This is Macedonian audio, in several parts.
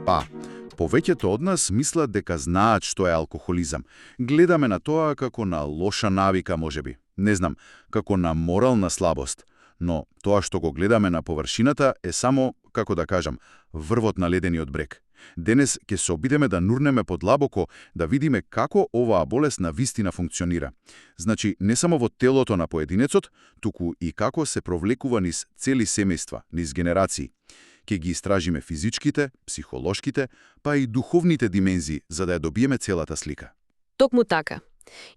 Па, повеќето од нас мислат дека знаат што е алкохолизам. Гледаме на тоа како на лоша навика, можеби. Не знам, како на морална слабост. Но тоа што го гледаме на површината е само, како да кажам, врвот на ледениот брег. Денес ќе се обидеме да нурнеме подлабоко, да видиме како оваа болест навистина функционира. Значи, не само во телото на поединецот, туку и како се провлекува низ цели семејства, низ генерации. Ке ги истражиме физичките, психолошките, па и духовните димензии, за да ја добиеме целата слика. Токму така.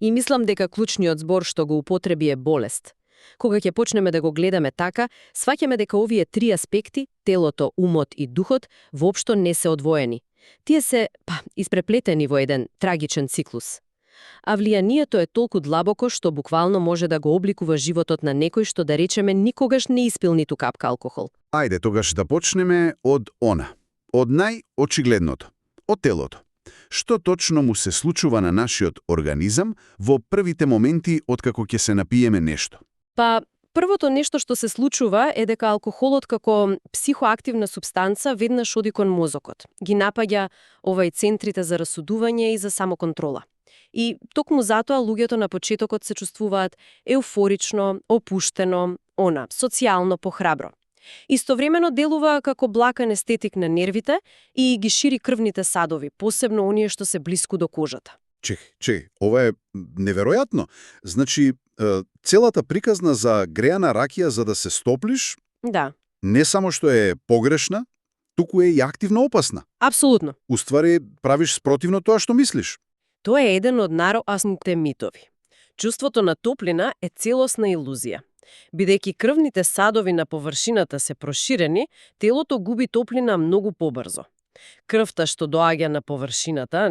И мислам дека клучниот збор што го употреби е болест. Кога ќе почнеме да го гледаме така, сваќаме дека овие три аспекти, телото, умот и духот, воопшто не се одвоени. Тие се, испреплетени во еден трагичен циклус. А влијанието е толку длабоко што буквално може да го обликува животот на некој што, да речеме, никогаш не испил ниту капка алкохол. Ајде тогаш да почнеме од од најочигледното, од телото. Што точно му се случува на нашиот организам во првите моменти откако ќе се напиеме нешто? Па, првото нешто што се случува е дека алкохолот како психоактивна субстанца веднаш оди кон мозокот. Ги напаѓа центрите за расудување и за самоконтрола. И токму затоа луѓето на почетокот се чувствуваат еуфорично, опуштено, социјално похрабро. Истовремено делува како благ анестетик на нервите и ги шири крвните садови, посебно оние што се блиску до кожата. Ова е неверојатно. Значи, целата приказна за греана ракија за да се стоплиш, да, не само што е погрешна, туку е и активно опасна. Апсолутно. Уствари, правиш спротивно тоа што мислиш. Тоа е еден од најопасните митови. Чувството на топлина е целосна илузија. Бидејќи крвните садови на површината се проширени, телото губи топлина многу побрзо. Крвта што доаѓа на површината,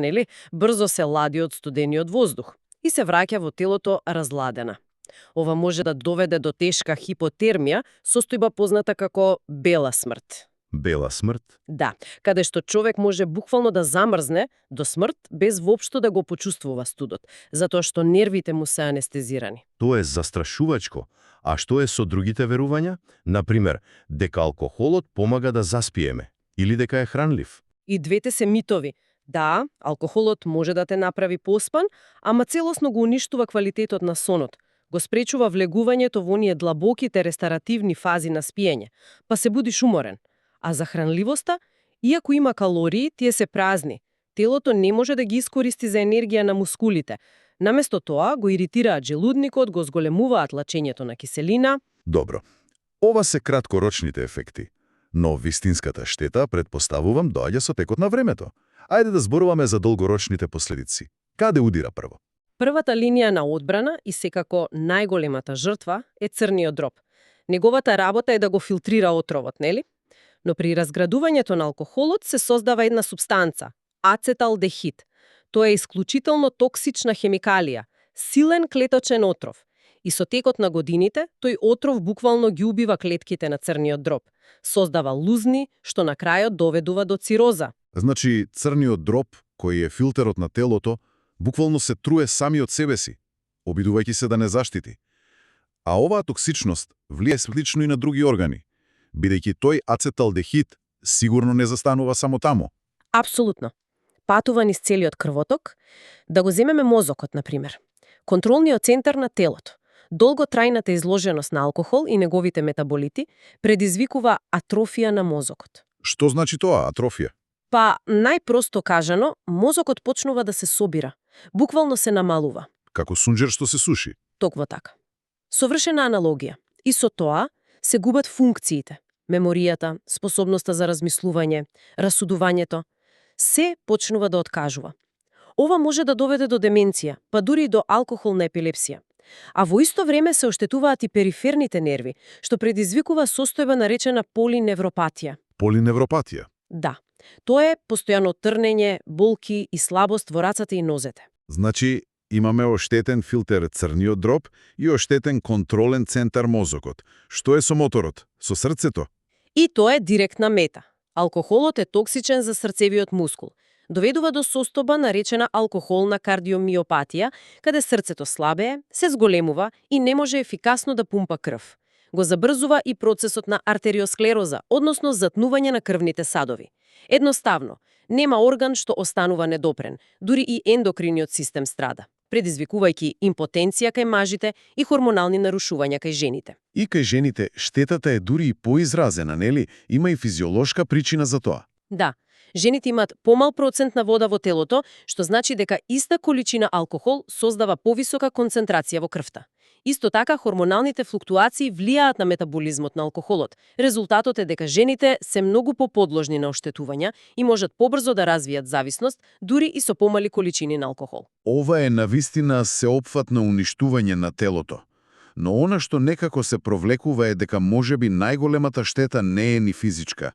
брзо се лади од студениот воздух и се враќа во телото разладена. Ова може да доведе до тешка хипотермија, состојба позната како бела смрт. Бела смрт? Да, каде што човек може буквално да замрзне до смрт без воопшто да го почувствува студот, затоа што нервите му се анестезирани. Тоа е застрашувачко. А што е со другите верувања? Например, дека алкохолот помага да заспиеме или дека е хранлив? И двете се митови. Да, алкохолот може да те направи поспан, ама целосно го уништува квалитетот на сонот. Го спречува влегувањето во оние длабоките рестаративни фази на спиење, па се будиш уморен. А за хранливоста, иако има калории, тие се празни. Телото не може да ги искористи за енергија на мускулите. Наместо тоа, го иритираат желудникот, го зголемуваат лачењето на киселина. Добро. Ова се краткорочните ефекти. Но вистинската штета, предпоставувам, доаѓа со текот на времето. Ајде да зборуваме за долгорочните последици. Каде удира прво? Првата линија на одбрана и секако најголемата жртва е црниот дроб. Неговата работа е да го филтрира отровот, нели? Но при разградувањето на алкохолот се создава една субстанца – ацеталдехид. Тоа е исклучително токсична хемикалија, силен клеточен отров. И со текот на годините, тој отров буквално ги убива клетките на црниот дроб. Создава лузни, што на крајот доведува до цироза. Значи, црниот дроб, кој е филтерот на телото, буквално се труе сами од себе си, обидувајќи се да не заштити. А оваа токсичност влие слично и на други органи, бидејќи тој ацеталдехид сигурно не застанува само таму. Апсолутно. Патува низ целиот крвоток. Да го земеме мозокот, например. Контролниот центар на телото. Долготрајната изложеност на алкохол и неговите метаболити предизвикува атрофија на мозокот. Што значи тоа, атрофија? Па, најпросто кажано, мозокот почнува да се собира. Буквално се намалува. Како сунџер што се суши. Токму така. Совршена аналогија. И со тоа се губат функциите. Меморијата, способноста за размислување, расудувањето. Се почнува да откажува. Ова може да доведе до деменција, па дури и до алкохолна епилепсија. А во исто време се оштетуваат и периферните нерви, што предизвикува состојба наречена полиневропатија. Полиневропатија? Да. Тоа е постојано трнење, болки и слабост во рацете и нозете. Значи, имаме оштетен филтер црниот дроб и оштетен контролен центар мозокот. Што е со моторот? Со срцето? И тоа е директна мета. Алкохолот е токсичен за срцевиот мускул. Доведува до состојба наречена алкохолна кардиомиопатија, каде срцето слабее, се зголемува и не може ефикасно да пумпа крв. Го забрзува и процесот на артериосклероза, односно затнување на крвните садови. Едноставно, нема орган што останува недопрен, дури и ендокриниот систем страда, предизвикувајќи импотенција кај мажите и хормонални нарушувања кај жените. И кај жените штетата е дури и поизразена, нели? Има и физиолошка причина за тоа. Да, жените имаат помал процент на вода во телото, што значи дека иста количина алкохол создава повисока концентрација во крвта. Исто така, хормоналните флуктуации влијаат на метаболизмот на алкохолот. Резултатот е дека жените се многу поподложни на оштетувања и можат побрзо да развијат зависност, дури и со помали количини на алкохол. Ова е навистина сеопфатно уништување на телото. Но она што некако се провлекува е дека можеби најголемата штета не е ни физичка.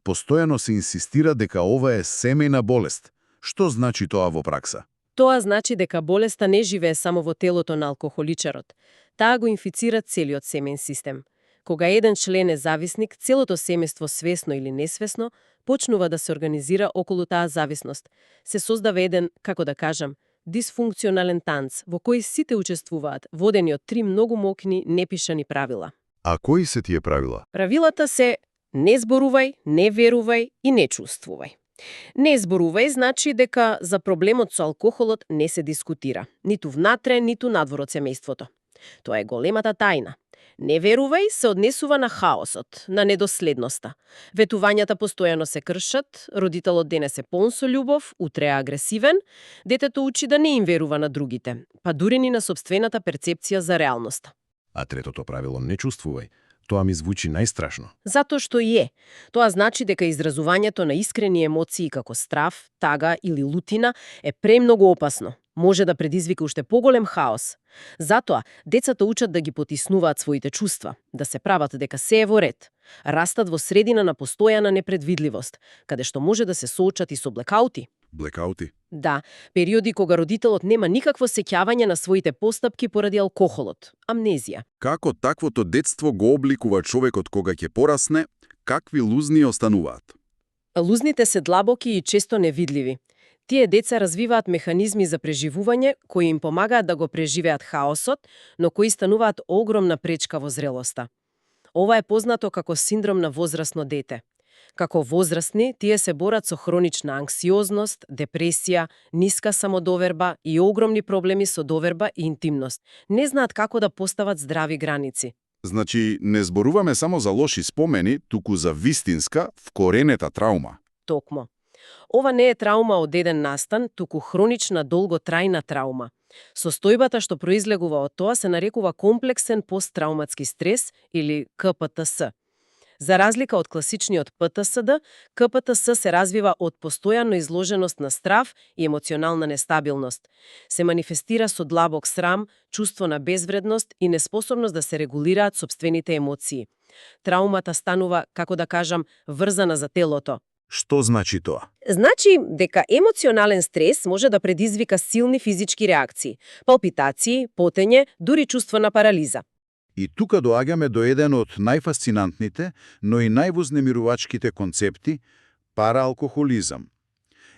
Постојано се инсистира дека ова е семејна болест. Што значи тоа во пракса? Тоа значи дека болеста не живее само во телото на алкохоличарот. Таа го инфицира целиот семен систем. Кога еден член е зависник, целото семејство свесно или несвесно почнува да се организира околу таа зависност. Се создава еден, како да кажам, дисфункционален танц, во кој сите учествуваат, водени од 3 многу мокни, непишани правила. А кои се тие правила? Правилата се не зборувај, не верувај и не чувствувај. Не зборувај значи дека за проблемот со алкохолот не се дискутира, ниту внатре, ниту надвор од семејството. Тоа е големата тајна. Не верувај се однесува на хаосот, на недоследноста. Ветувањата постојано се кршат, родителот денес е полн со љубов, утре е агресивен, детето учи да не им верува на другите, па дури ни на сопствената перцепција за реалноста. А третото правило не чувствувај. Тоа ми звучи најстрашно. Затоа што и е. Тоа значи дека изразувањето на искрени емоции како страв, тага или лутина е премногу опасно. Може да предизвика уште поголем хаос. Затоа, децата учат да ги потиснуваат своите чувства, да се прават дека се е во ред. Растат во средина на постојана непредвидливост, каде што може да се соочат и со блекаути. Блекаути? Да, периоди кога родителот нема никакво сеќавање на своите постапки поради алкохолот, амнезија. Како таквото детство го обликува човекот кога ќе порасне, какви лузни остануваат? Лузните се длабоки и често невидливи. Тие деца развиваат механизми за преживување кои им помагаат да го преживеат хаосот, но кои стануваат огромна пречка во зрелоста. Ова е познато како синдром на возрасно дете. Како возрастни, тие се борат со хронична анксиозност, депресија, ниска самодоверба и огромни проблеми со доверба и интимност. Не знаат како да постават здрави граници. Значи, не зборуваме само за лоши спомени, туку за вистинска, вкоренета траума. Токмо. Ова не е траума од еден настан, туку хронична долготрајна траума. Состојбата што произлегува од тоа се нарекува комплексен посттрауматски стрес или КПТС. За разлика од класичниот ПТСД, КПТС се развива од постојано изложеност на страв и емоционална нестабилност. Се манифестира со длабок срам, чувство на безвредност и неспособност да се регулираат сопствените емоции. Траумата станува, како да кажам, врзана за телото. Што значи тоа? Значи дека емоционален стрес може да предизвика силни физички реакции, палпитации, потење, дури чувство на парализа. И тука доаѓаме до еден од најфасцинантните, но и највознемирувачките концепти – параалкохолизам.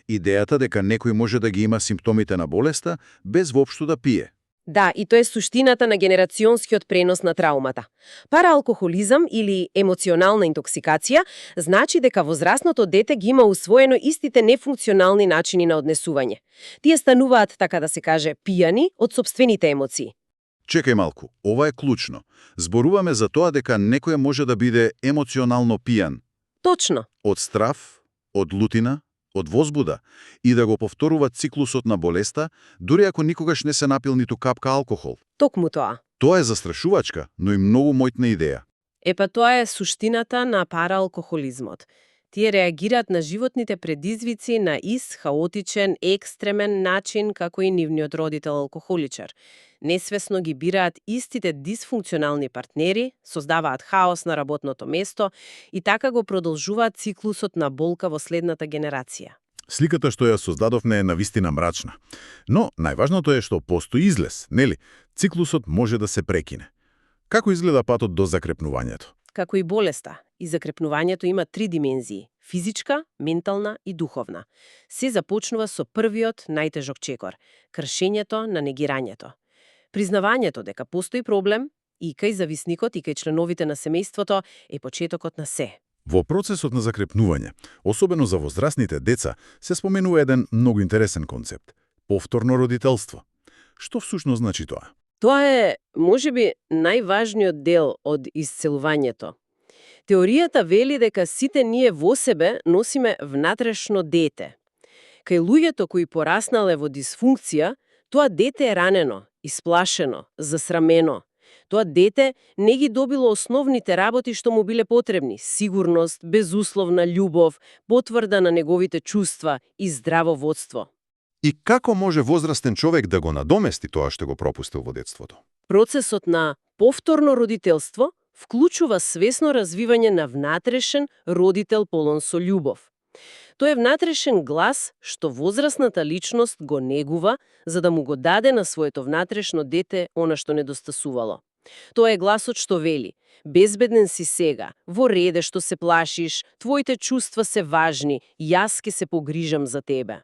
Идејата дека некој може да ги има симптомите на болеста без воопшто да пие. Да, и тоа е суштината на генерационскиот пренос на траумата. Параалкохолизам или емоционална интоксикација значи дека возрастното дете ги има усвоено истите нефункционални начини на однесување. Тие стануваат, така да се каже, пијани од сопствените емоции. Чекај малку, ова е клучно. Зборуваме за тоа дека некој може да биде емоционално пијан. Точно. Од страв, од лутина, од возбуда и да го повторува циклусот на болеста, дури ако никогаш не се напил ниту капка алкохол. Токму тоа. Тоа е застрашувачка, но и многу мојтна идеја. Епа тоа е суштината на параалкохолизмот. Тие реагираат на животните предизвици на хаотичен, екстремен начин како и нивниот родител алкохоличар. Несвесно ги бираат истите дисфункционални партнери, создаваат хаос на работното место и така го продолжуваат циклусот на болка во следната генерација. Сликата што ја создадовме е навистина мрачна. Но најважното е што постои излез, нели? Циклусот може да се прекине. Како изгледа патот до закрепнувањето? Како и болеста, и закрепнувањето има 3 димензии – физичка, ментална и духовна. Се започнува со првиот најтежок чекор – кршењето на негирањето. Признавањето дека постои проблем и кај зависникот и кај членовите на семејството е почетокот на се. Во процесот на закрепнување, особено за возрастните деца, се споменува еден многу интересен концепт – повторно родителство. Што всушност значи тоа? Тоа е, можеби, најважниот дел од исцелувањето. Теоријата вели дека сите ние во себе носиме внатрешно дете. Кај луѓето кои пораснале во дисфункција, тоа дете е ранено, исплашено, засрамено. Тоа дете не ги добило основните работи што му биле потребни – сигурност, безусловна љубов, потврда на неговите чувства и здраво водство. И како може возрастен човек да го надомести тоа што го пропустил во детството? Процесот на повторно родителство вклучува свесно развивање на внатрешен родител полон со љубов. Тој е внатрешен глас што возрастната личност го негува за да му го даде на своето внатрешно дете она што недостасувало. Тоа е гласот што вели: безбеден си сега, во реде што се плашиш, твоите чувства се важни, јас ке се погрижам за тебе.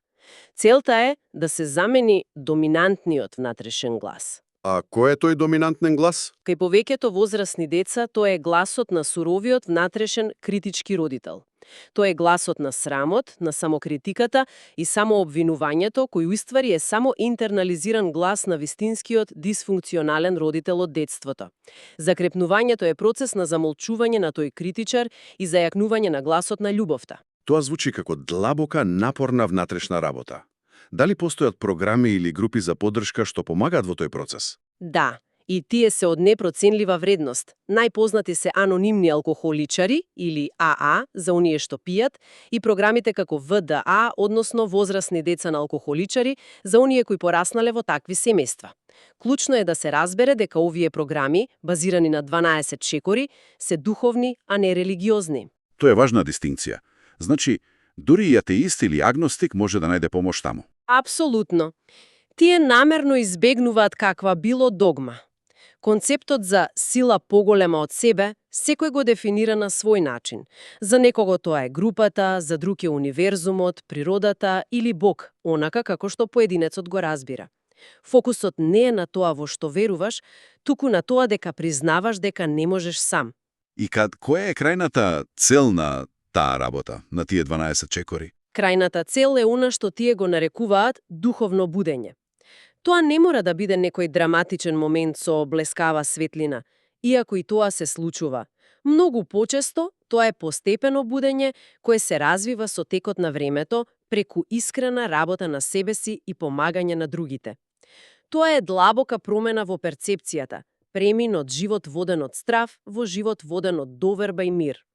Целта е да се замени доминантниот внатрешен глас. А кој е тој доминантен глас? Кај повеќето возрастни деца тоа е гласот на суровиот внатрешен критички родител. Тоа е гласот на срамот, на самокритиката и самообвинувањето, кој уствари е само интернализиран глас на вистинскиот дисфункционален родител од детството. Закрепнувањето е процес на замолчување на тој критичар и зајакнување на гласот на љубовта. Тоа звучи како длабока, напорна внатрешна работа. Дали постојат програми или групи за поддршка што помагаат во тој процес? Да, и тие се од непроценлива вредност. Најпознати се анонимни алкохоличари или АА за оние што пијат и програмите како ВДА, односно возрастни деца на алкохоличари за оние кои пораснале во такви семејства. Клучно е да се разбере дека овие програми, базирани на 12 чекори, се духовни, а не религиозни. Тоа е важна дистинкција. Значи, дури и атеист или агностик може да најде помош таму. Апсолутно. Тие намерно избегнуваат каква било догма. Концептот за сила поголема од себе секој го дефинира на свој начин. За некого тоа е групата, за друг е универзумот, природата или Бог, онака како што поединецот го разбира. Фокусот не е на тоа во што веруваш, туку на тоа дека признаваш дека не можеш сам. И која е крајната цел на таа работа, на тие 12 чекори? Крајната цел е она што тие го нарекуваат духовно будење. Тоа не мора да биде некој драматичен момент со блескава светлина, иако и тоа се случува. Многу почесто тоа е постепено будење кое се развива со текот на времето преку искрена работа на себе си и помагање на другите. Тоа е длабока промена во перцепцијата, премин од живот воден од страв во живот воден од доверба и мир.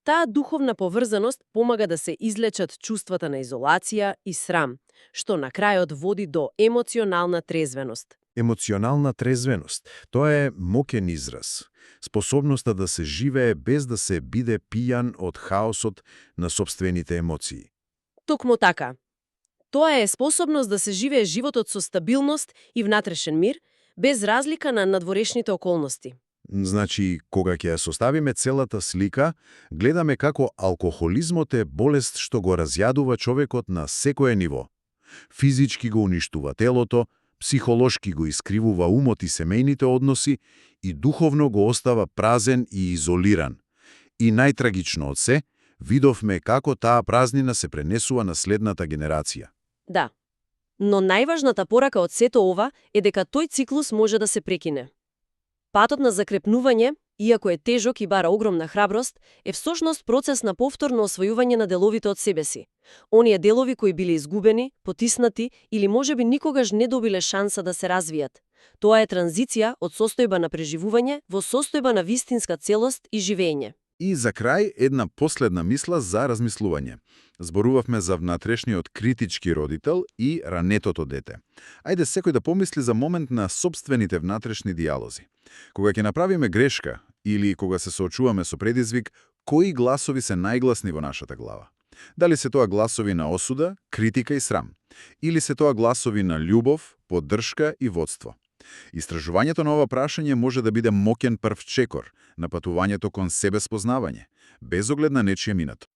Таа духовна поврзаност помага да се излечат чувствата на изолација и срам, што на крајот води до емоционална трезвеност. Емоционална трезвеност – тоа е мокен израз. Способноста да се живее без да се биде пијан од хаосот на сопствените емоции. Токму така. Тоа е способност да се живее животот со стабилност и внатрешен мир, без разлика на надворешните околности. Значи, кога ќе ја составиме целата слика, гледаме како алкохолизмот е болест што го разјадува човекот на секое ниво. Физички го уништува телото, психолошки го искривува умот и семејните односи и духовно го остава празен и изолиран. И најтрагично од се, видовме како таа празнина се пренесува на следната генерација. Да, но најважната порака од сето ова е дека тој циклус може да се прекине. Патот на закрепнување, иако е тежок и бара огромна храброст, е всушност процес на повторно освојување на деловите од себе си. Оние делови кои биле изгубени, потиснати или можеби никогаш не добиле шанса да се развијат. Тоа е транзиција од состојба на преживување во состојба на вистинска целост и живење. И за крај една последна мисла за размислување. Зборувавме за внатрешниот критички родител и ранетото дете. Ајде секој да помисли за момент на собствените внатрешни диалози. Кога ќе направиме грешка или кога се соочуваме со предизвик, кои гласови се најгласни во нашата глава? Дали се тоа гласови на осуда, критика и срам? Или се тоа гласови на љубов, поддршка и водство? Истражувањето на ова прашање може да биде моќен прв чекор на патувањето кон себеспознавање, без оглед на нечие минато.